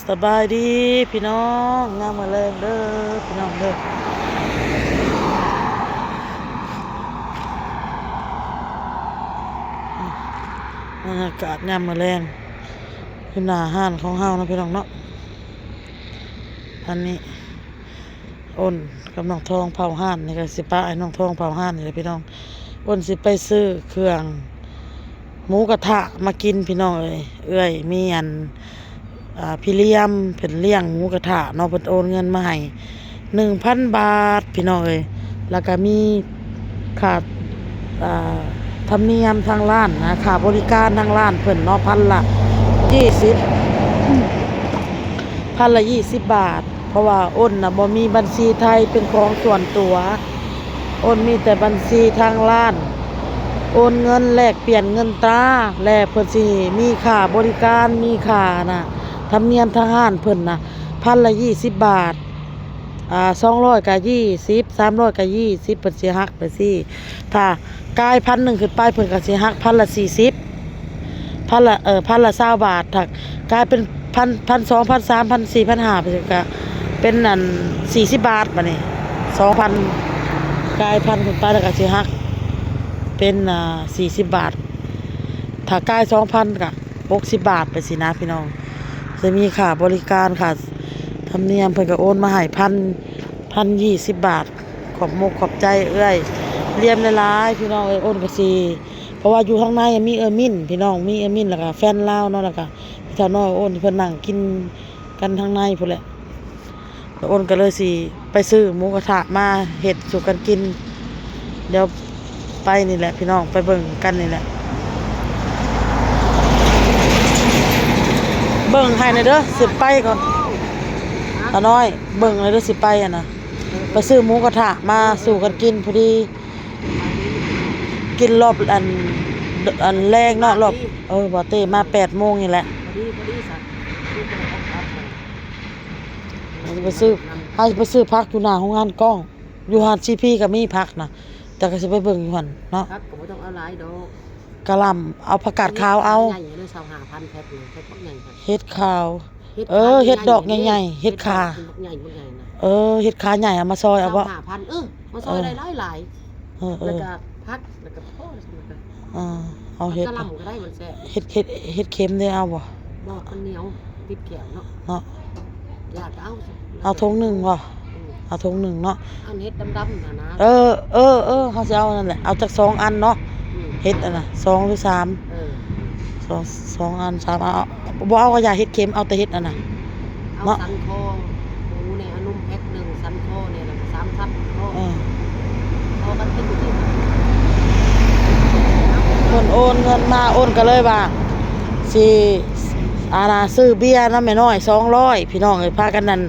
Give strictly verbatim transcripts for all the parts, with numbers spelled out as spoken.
สบายดีพี่น้อง งามมื้อแลงเด้อพี่น้องเด้อ บรรยากาศยามมื้อแลง อยู่หน้าร้านของเฮาเนาะพี่น้องเนาะ อันนี้ อ้นกับน้องทองเผาร้านนี่ก็สิปะให้น้องทองเผาร้านนี่แหละพี่น้อง อ้นสิไปซื้อเครื่องหมูกระทะมากินพี่น้องเอ้ย เอื้อยมีอัน อ่า พี่เลี้ยมเพิ่นเลี้ยงหมูกระทะเนาะ เพิ่นโอนเงินมาให้หนึ่งพันบาทพี่น้องเอ้ย แล้วก็มีค่า อ่า ธรรมเนียมทางร้านนะ ค่าบริการทางร้านเพิ่นเนาะ พันละยี่สิบ พันละยี่สิบบาท เพราะว่าอ้นน่ะบ่มีบัญชีไทยเป็นของส่วนตัว อ้นมีแต่บัญชีทางร้าน โอนเงินแลกเปลี่ยนเงินตรา และเพิ่นสิมีค่าบริการ มีค่าน่ะ ธรรมเนียมทางร้านเพิ่นน่ะ พันละยี่สิบบาท อ่า สองร้อยก็ยี่สิบ สามร้อยก็ยี่สิบ เพิ่นสิหักไปสิ ถ้ากายพันหนึ่งขึ้นไป เพิ่นก็สิหักพันละสี่สิบ พันละ เอ่อ พันละซาวบาท ถ้ากายเป็นพัน พันสอง พันสาม พันสี่ พันห้า ไปก็เป็นอันสี่สิบบาท บัดนี้ สองพัน กายพันขึ้นไปแล้วก็สิหักเป็น อ่า สี่สิบบาท ถ้ากายสองพันก็หกสิบบาทไปสินะพี่น้อง จะมีค่าบริการ ค่าธรรมเนียม เพิ่นก็โอนมาให้พัน พันยี่สิบบาท ขอบมกขอบใจเอื้อยเลี้ยมหลายๆ พี่น้องเอ้ย อ้นก็สิ เพราะว่าอยู่ข้างในมีเอื้อยมินพี่น้อง มีเอื้อยมิน แล้วก็แฟนลาวเนาะ แล้วก็พี่สาวน้อยอ้น เพิ่นนั่งกินกันข้างในพู้นแหละ แล้วอ้นก็เลยสิไปซื้อหมูกระทะมาเฮ็ดสู่กันกิน เดี๋ยวไปนี่แหละพี่น้อง ไปเบิ่งกันนี่แหละ เบิ่งให้หน่อยเด้อ สิไปก่อน ตาน้อย เบิ่งหน่อยเด้อ สิไปหั่นน่ะ ไปซื้อหมูกระทะมาสู่กันกินพอดี กินรอบอัน อันแลงเนาะ รอบ เออ บ่เต้มาแปดโมงนี่แหละ พอดี พอดีสัก เฮาสิไปซื้อ เฮาสิไปซื้อผักอยู่หน้าโรงงานกล้อง อยู่ร้านซีพีก็มีผักนะ แต่ก็สิไปเบิ่งอยู่หั่นเนาะ ผักก็บ่ต้องเอาหลายดอก กะหล่ำ เอาผักกาดขาวเอา ใหญ่เลย ซาวห้าพันแพ็คหนึ่ง แพ็คบักใหญ่ค่ะ เห็ดขาว เห็ด เออ ขา เห็ดดอกใหญ่ๆ ใหญ่ๆ เห็ดขา เห็ดดอกบักใหญ่ บักใหญ่นะ เออ เห็ดขาใหญ่เอามาซอยเอาบ่ ซาวห้าพัน เออ มาซอย เออ ได้หลายๆ เออ เออ แล้วก็ผัก แล้วก็พอ แล้วก็ อ่า เอาเห็ด กะหล่ำก็ได้ มันแซ่บ เห็ด เห็ด เห็ดเข็มได้เอาบ่ บ่ มันเหนียว ติดแขนเนาะ เนาะ อยากก็เอา เอาถุงหนึ่งบ่ อืม เอาถุงหนึ่งเนาะ อันเห็ดดำๆน่ะนะ เออ เออ เออ เฮาสิเอานั่นแหละ เอาจักสองอันเนาะ อืม เห็ดอันน่ะ สองหรือสาม เออ สอง สองอัน สามอัน เอา บ่เอาก็อย่า เห็ดเข็ม เอาแต่เห็ดอันน่ะ เอา เนาะ สันคอหมูเนี่ย เอานมแพ็คหนึ่ง สันคอเนี่ย แล้วก็สามชั้นคอ เออ พอกันกินอยู่ที่ เพิ่นโอนเงินมา อ้นก็เลยว่า สิ อานา ซื้อเบียร์นำแม่น้อยสองร้อย พี่น้องเอ้ย พากันนั่น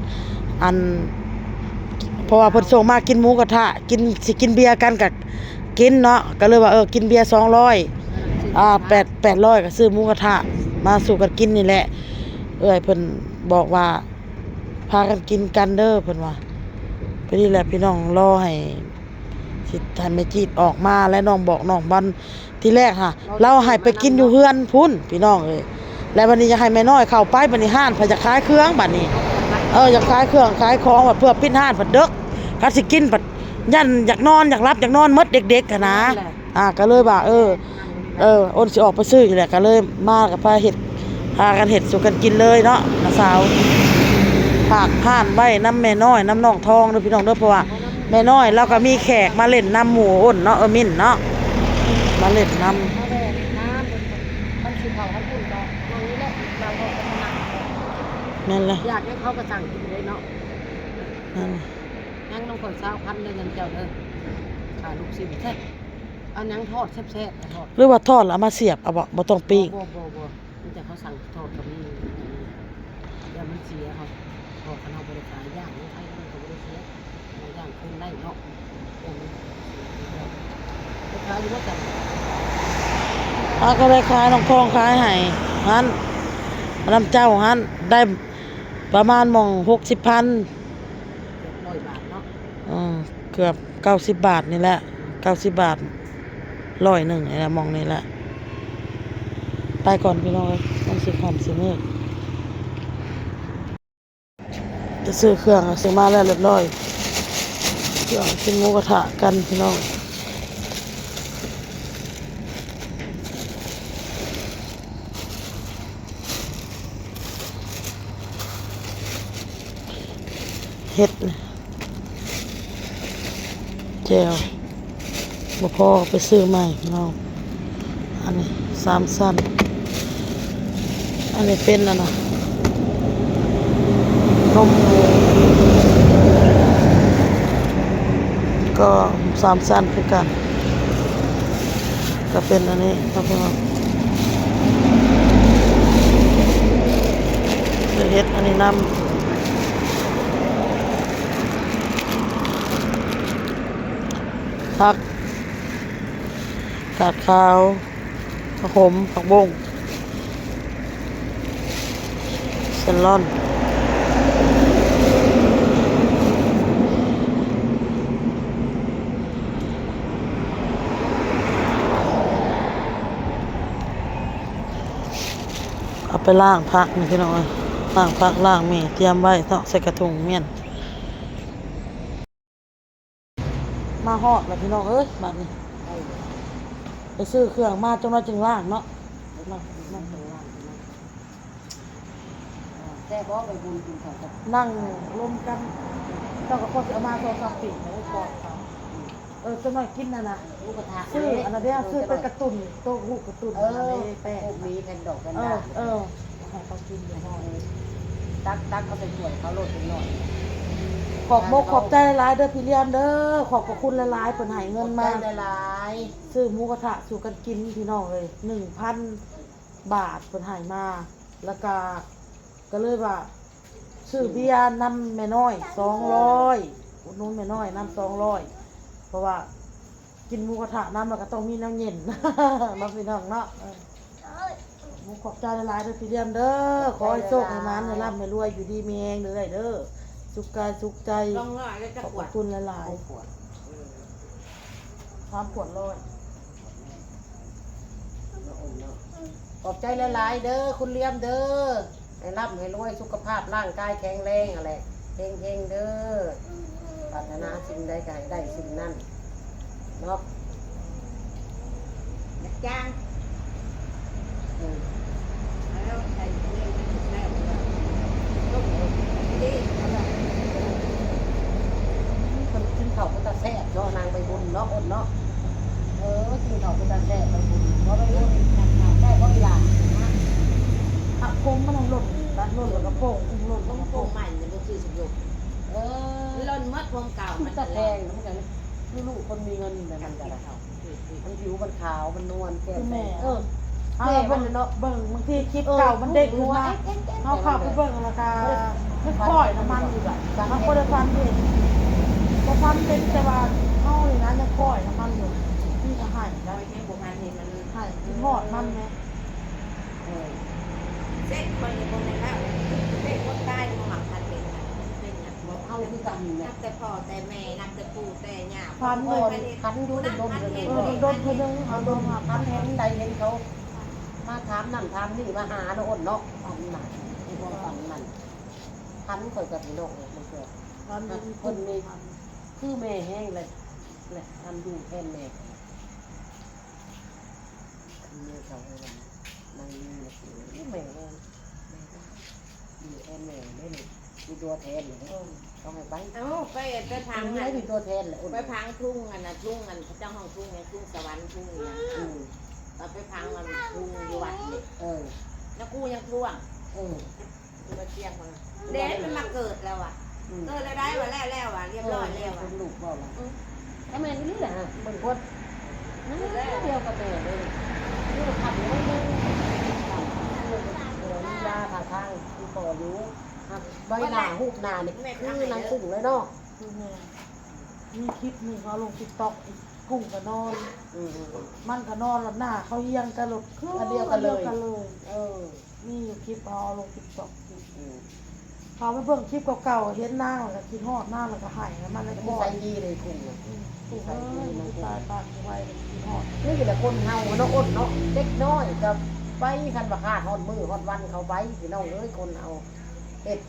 อัน เพราะว่าเพิ่นส่งมากินหมูกระทะ กิน สิกินเบียร์กันก็กินเนาะ ก็เลยว่า เออ กินเบียร์สองร้อย อ่า แปด แปดร้อย ก็ซื้อหมูกระทะมาสู่กันกินนี่แหละ เอื้อยเพิ่นบอกว่า พากันกินกันเด้อ เพิ่นว่า พอดีแหละพี่น้อง รอให้ สิให้แม่จีดออกมา และน้องบอกน้องบอล ทีแรกค่ะ เราให้ไปกินอยู่เฮือนพุ้น พี่น้องเอ้ย แล้วบัดนี้อยากให้แม่น้อยเข้าไป บัดนี้ฮ้านเพิ่นอยากขายเครื่องบัดนี้ เออ อยากขายเครื่องขายของ บัดเพื่อปิดฮ้าน บัดเดิก คันสิกิน บัดย่านอยากนอน อยากหลับ อยากนอนหมดเด็กๆหั้นนะ นั่นแหละ อ่า ก็เลยว่า เออ เออ อ้นสิออกไปซื้ออยู่แหละ ก็เลยมากับพาเฮ็ด พากันเฮ็ดสู่กันกินเลยเนาะ น้าสาว ฝากฮ้านไว้นำแม่น้อย นำน้องทองเด้อพี่น้องเด้อ เพราะว่าแม่น้อยลาวก็มีแขกมาเล่นนำหมู่อ้นเนาะ เออ มินเนาะ มาเล่นนำ มาแวะเล่นน้ำ มันสิเข้าทางพุ้นก็นั่งนี่แหละ นั่งรถก็นั่ง นั่นแหละ อยากให้เขาก็สั่งกินเลยเนาะ นั่น ยังน้องข่อยซาวพันเด้อ เงินเจ้าเด้อ ค่าลูกชิ้นแท้ เอาหยังทอดแซ่บๆ ทอด หรือว่าทอดแล้วเอามาเสียบเอาบ่ บ่ต้องปิ้ง บ่ บ่ บ่ มีแต่เขาสั่งทอดก็มี เดี๋ยวมันเสีย เขาทอด คันเฮาบ่ได้ขาย ย่างของไทยมันก็บ่ได้เสีย ย่างคืนได้เนาะ ย่างมันเสีย ไปขายอยู่บ่จัก ป้าก็ได้ขาย น้องทองขายให้หั้น นำเจ้าหั้น ได้ประมาณหม่องหกสิบพัน เกือบร้อยบาทเนาะ เออ เกือบเก้าสิบบาทนี่แหละ เก้าสิบบาท ร้อยหนึ่งนี่แหละ หม่องนี่แหละ ไปก่อนพี่น้องเอ้ย มันสิค่ำสิมืด จะซื้อเครื่อง ซื้อมาแล้วเรียบร้อย เครื่องกินหมูกระทะกันพี่น้อง เฮ็ด แจ่ว บ่พอไปซื้อใหม่พี่น้อง อันนี้สามชั้น อันนี้เป็นอันน่ะ นมหมู ก็สามชั้นคือกัน ก็เป็นอันนี้ครับพี่น้อง จะเฮ็ดอันนี้นำ ผัก กาดขาว ผักขม ผักบุ้ง เซลลอน เอาไปล้างผักนี่พี่น้องเอ้ย ล้างผักล้างมี เตรียมไว้เนาะ ใส่กระถุงเมียน มาฮอดแล้วพี่น้องเอ้ย บัดนี้ ไปซื้อเครื่องมาจังน้อยจึงล้างเนาะ มา มา แซ่บบ่ ไปบุญกินข้าวกับ นั่งลมกัน เจ้าก็พอสิเอามาสองสามปีแล้วก่อน เออ จังน้อยกินนั่นน่ะ หมูกระทะ ซื้ออันนั้นเด้อ ซื้อเป็นกระตุ่น โต๊ะหูกระตุ่น เออ อันนั้นเด้อ แป้ง พวกนี้แผ่นดอกแผ่น เออ ดา เออ ให้เขากินอยู่ห้อง ตัก ตักเอาใส่ถ้วยเขาโลดเป็นหน่อย ขอบมกขอบใจหลายๆเด้อพี่เลี้ยงเด้อ ขอบพระคุณหลายๆ เพิ่นให้เงินมา ขอบใจหลายๆ ซื้อหมูกระทะสู่กันกินพี่น้องเอ้ย หนึ่งพันบาทเพิ่นให้มา แล้วก็ ก็เลยว่า ซื้อเบียร์นำแม่น้อยสองร้อย อุดหนุนแม่น้อยนำสองร้อย เพราะว่า กินหมูกระทะนำแล้วก็ต้องมีแนวเย็น เนาะพี่น้องเนาะ เออ ขอบใจหลายๆเด้อพี่เลี้ยงเด้อ ขอให้โชคให้หมาน ให้ร่ำให้รวย อยู่ดีมีแฮงเด้อเด้อ สุขกายสุขใจ ลองหน่อยแล้วจะ ขอบพระคุณหลายๆ ขวด เออ สามขวดร้อย ขอบใจหลายๆเด้อ คุณเลี้ยงเด้อ ให้ร่ำให้รวย สุขภาพร่างกายแข็งแรงนั่นแหละ เฮงๆเด้อ ปรารถนาสิ่งใดก็ให้ได้สิ่งนั้น เนาะ จ้าง อืม แล้วใส่เงินแม่ ลูก ดี มันกินข้าวเป็นตาแซ่บเนาะ นางใบบุญเนาะ อดเนาะ เออ กินข้าวเป็นตาแซ่บใบบุญ เพราะใบบุญ แซ่บเพราะอีหลานนะ ผักขมมันหล่น หล่นแล้วก็โป่ง หล่นแล้วก็โป่ง ใหม่เนี่ยมันคือสุกๆ เออ หล่นหมด พวงเก่ามัน ตะแพงนะ มันก็คือลูกคนมีเงินแบบมันก็ได้ มันผิวมันขาว มันนวล แก้ม คือแม่ แดง เออ เอา แม่ เบิ่ง มันเนาะ เบิ่ง บางทีคลิป เออ เก่ามันเด้งขึ้นมา เออ เฮาเข้าไปเบิ่งแล้วก็ เออ ยังคอยน้ำมันอยู่อะ มันบ่ได้ฟันเห็น บ่ฟันเห็น แต่ว่าเฮานี่นะยังคอยน้ำมันอยู่ นี่ก็ให้นะ คอยแค่บ่ฟันเห็นมัน ให้กินฮอดมันแหม เออ เส้นคอยนี่บ่แม่นแล้ว เส้นคนตายบ่มักฟันเห็นนะ มันเป็นหยัง บ่ เฮาคือกันนี่แหละ นับแต่พ่อแต่แม่ นับแต่ปู่แต่ย่า ฟันเลย พ่อแม่ คันอยู่ นับ ดน ฟันเห็น เออ ดน เพิ่นนึง เอาดน คันเห็นใดเห็นเขา มาถามนั่นถามนี่ มาหาเนาะ อ้นเนาะ อันนั้น บ่ฟังนั่น คันข่อยกับพี่น้องเนี่ย มันเกิด คัน เพิ่นนี่ คือแม่แฮงเลย แหละ อันอยู่แทนแม่ แม่เขาเลยว่า นางนี่นะ แม่แฮง แม่ อยู่แทนแม่ได้นี่ มีตัวแทนอยู่เด้ เออ ต้องให้ไป เอ้า ไป ไปพัง มี อัน มีตัวแทนแหละ ไปพังทุ่งอันน่ะ ทุ่งอัน เขาเจ้าห้องทุ่งเนี่ย ทุ่งสวรรค์ ทุ่งเนี่ย อืม เราไปพังอันทุ่งอยู่วัดเนี่ย เออ แล้วกูยังท่วง เออ กูมาเชียงมัน เด็กมันมาเกิดแล้วอะ อืม เกิดแล้วได้วะ แล้ว แล้วอะ เรียบร้อยแล้วอะ เออ เป็นลูกบ่ล่ะ อืม ก็แม่นอีหลีแหละฮะ เบิ่งคน นั่นเดียวกับแม่เลย คือขับรถเลย เออ ลีลาท่าทางคือพ่ออยู่ ครับ ใบหน้า รูปหน้านี่ แม่ คือนางกุ้งเลยเนาะ คือแม่ มีคลิปหนึ่งเขาลง TikTok อีก กุ้งก็นอน อืม มันก็นอน แล้วหน้าเขาเฮียงกัน รถคือ อันเดียวกันเลย อันเดียวกันเลย เออ มีอยู่คลิปเอาลง TikTok อยู่ อืม เขาไปเบิ่งคลิปเก่าๆ เห็นนางแล้วก็คิดฮอดนางแล้วก็ให้ แล้วมันเลย นิสัยดีเลยกุ้งน่ะ อืม กุ้งเอ้ย นิสัยดี ตายปานกูไว้ คิดฮอด นี่แหละคนเฮาเนาะ อ้นเนาะ เด็กน้อยก็ไป คันว่าคาดฮอดมื้อฮอดวันเขาไป พี่น้องเอ้ย คนเฮา เฮ็ด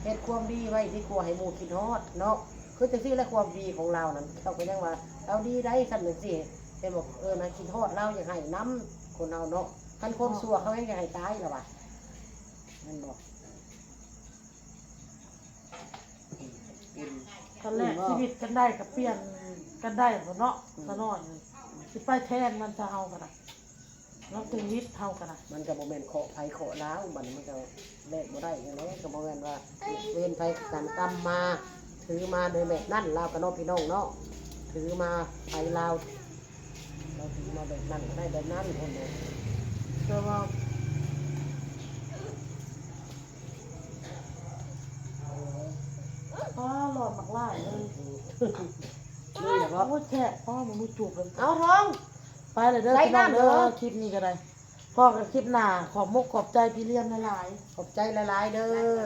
เฮ็ดความดีไว้ดีกว่าให้หมู่คิดฮอดเนาะ คือจังซี่แหละความดีของลาวนั่น เขาก็ยังว่าลาวดีได้ซั่นจังซี่ แต่บอกเออนะคิดฮอดลาวอยากให้นำคนเฮาเนาะ คันความชั่วเขายังอยากให้ตายล่ะวะ แม่นบ่ อืม ตอนแรกชีวิตกันได้กับเปลี่ยนกันได้บ่เนาะ อืม ซะหน่อยสิไปแทนมันจะเฮากันนะ เราจึงวิทย์เฮากันนะ มันก็บ่แม่นเคาะไผเคาะลาว บัดนี้มันก็แลกบ่ได้นั่นแหละ ก็บ่แม่นว่าเวรไผกันกรรมมา ถือมาโดยแบบนั้น ลาวกับเนาะพี่น้องเนาะ ถือมาไผลาว เราถือมาแบบนั้นก็ได้แบบนั้นคนเดียว แต่ว่าป้าหลอดหมากหลายเลย นี่แหละเนาะ โอ้ยแฉะป้ามันมือจูบเลย เอาท้อง ไปเลยเด้อ ใส่ พี่น้อง น้ำ เด้ เด้ อ อ คลิปนี้ก็ได้พอกันคลิปหน้า ขอบมุกขอบใจพี่เลี้ยงหลาย ขอบใจหลายๆเด้อ